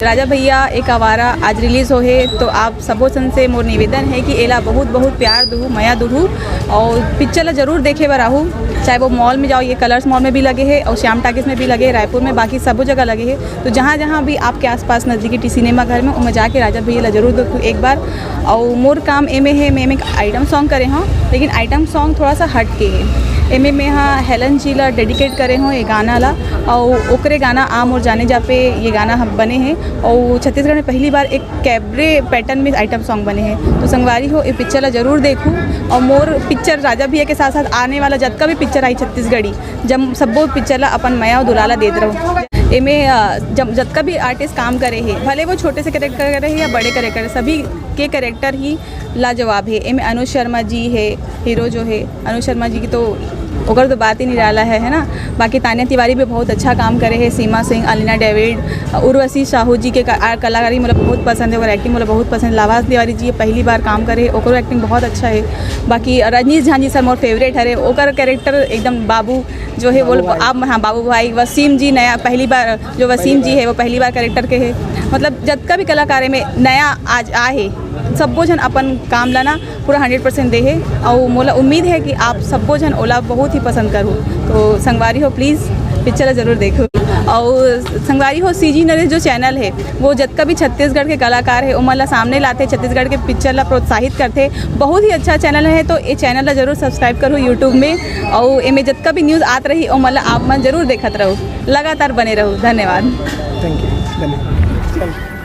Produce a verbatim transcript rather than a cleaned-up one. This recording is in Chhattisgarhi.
राजा भैया एक आवारा आज रिलीज हो हे, तो आप सबो झन से मोर निवेदन है कि एला बहुत बहुत प्यार दुहू, मया दुहू, और पिक्चर ला जरूर देखे बर आहू। चाहे वो मॉल में जाओ, ये कलर्स मॉल में भी लगे है और श्याम टाकीज में भी लगे है, रायपुर में, बाकी सबो जगह लगे है। तो जहाँ जहाँ भी आपके आसपास नजदीकी टी सिनेमा घर में, ओमा जाके राजा भैया ला जरूर देखू एक बार। और मोर काम एमे है, मैं एमे एक आइटम सॉन्ग करे हूँ, लेकिन आइटम सॉन्ग थोड़ा सा हट के है। एमे मैं हाँ हेलन जी ला डेडिकेट करे हूँ ये गाना ला, और ओकरे गाना आ मोर जाने जा पे ये गाना हम बने हैं। और छत्तीसगढ़ में पहली बार एक कैबरे पैटर्न में आइटम सॉन्ग बने हैं। तो संगवारी हो, ये पिक्चर ला जरूर देखू। और मोर पिक्चर राजा भैया के साथ साथ आने वाला जतका भी पिक्चर आई छत्तीसगढ़ी, जब सब्बो पिक्चर ला अपन मया और दुलाला देत रहो। एमे अ, जब जतका भी आर्टिस्ट काम करे हे, भले वो छोटे से कैरेक्टर करे हे या बड़े कैरेक्टर, सभी के कैरेक्टर ही लाजवाब है। एमे अनुज शर्मा जी है, हीरो जो है अनुज शर्मा जी की, तो ओकर तो बात ही निराला है, है ना। बाकी तानिया तिवारी भी बहुत अच्छा काम करे है, सीमा सिंह, अलीना डेविड, उर्वशी साहू जी के का-, आ, कलाकारी मोला बहुत पसंद है, ओकर एक्टिंग मोला बहुत पसंद है। लाभांश तिवारी जी पहली बार काम करे है, ओकरो एक्टिंग बहुत अच्छा है। बाकी रजनीश झा जी सर मोर फेवरेट हरे, ओकर कैरेक्टर एकदम बाबू जो है वो आप, हाँ, बाबू भाई। वसीम जी नया पहली बार, जो वसीम जी है वो पहली बार कैरेक्टर के है। मतलब जतका भी कलाकार में नया आज आ है, सब्बो झन अपन काम ला ना पूरा हंड्रेड परसेंट दे हे, और मोला उम्मीद है कि आप सब्बो झन ओला बहुत ही पसंद करू। तो संगवारी हो, प्लीज पिक्चर ला जरूर देखो। और संगवारी हो, सीजी नरेश जो चैनल है, वो जतका भी छत्तीसगढ़ के कलाकार है, ओमन ला सामने लाथे, छत्तीसगढ़ के पिक्चर ला प्रोत्साहित करथे। बहुत ही अच्छा चैनल है, तो ये चैनल ला जरूर सब्सक्राइब करो यूट्यूब में, और एमे जतका भी न्यूज़ आत रही, ओमन ला आप मन जरूर देखत रहो, लगातार बने रहो। धन्यवाद। Thank you. धन्यवाद।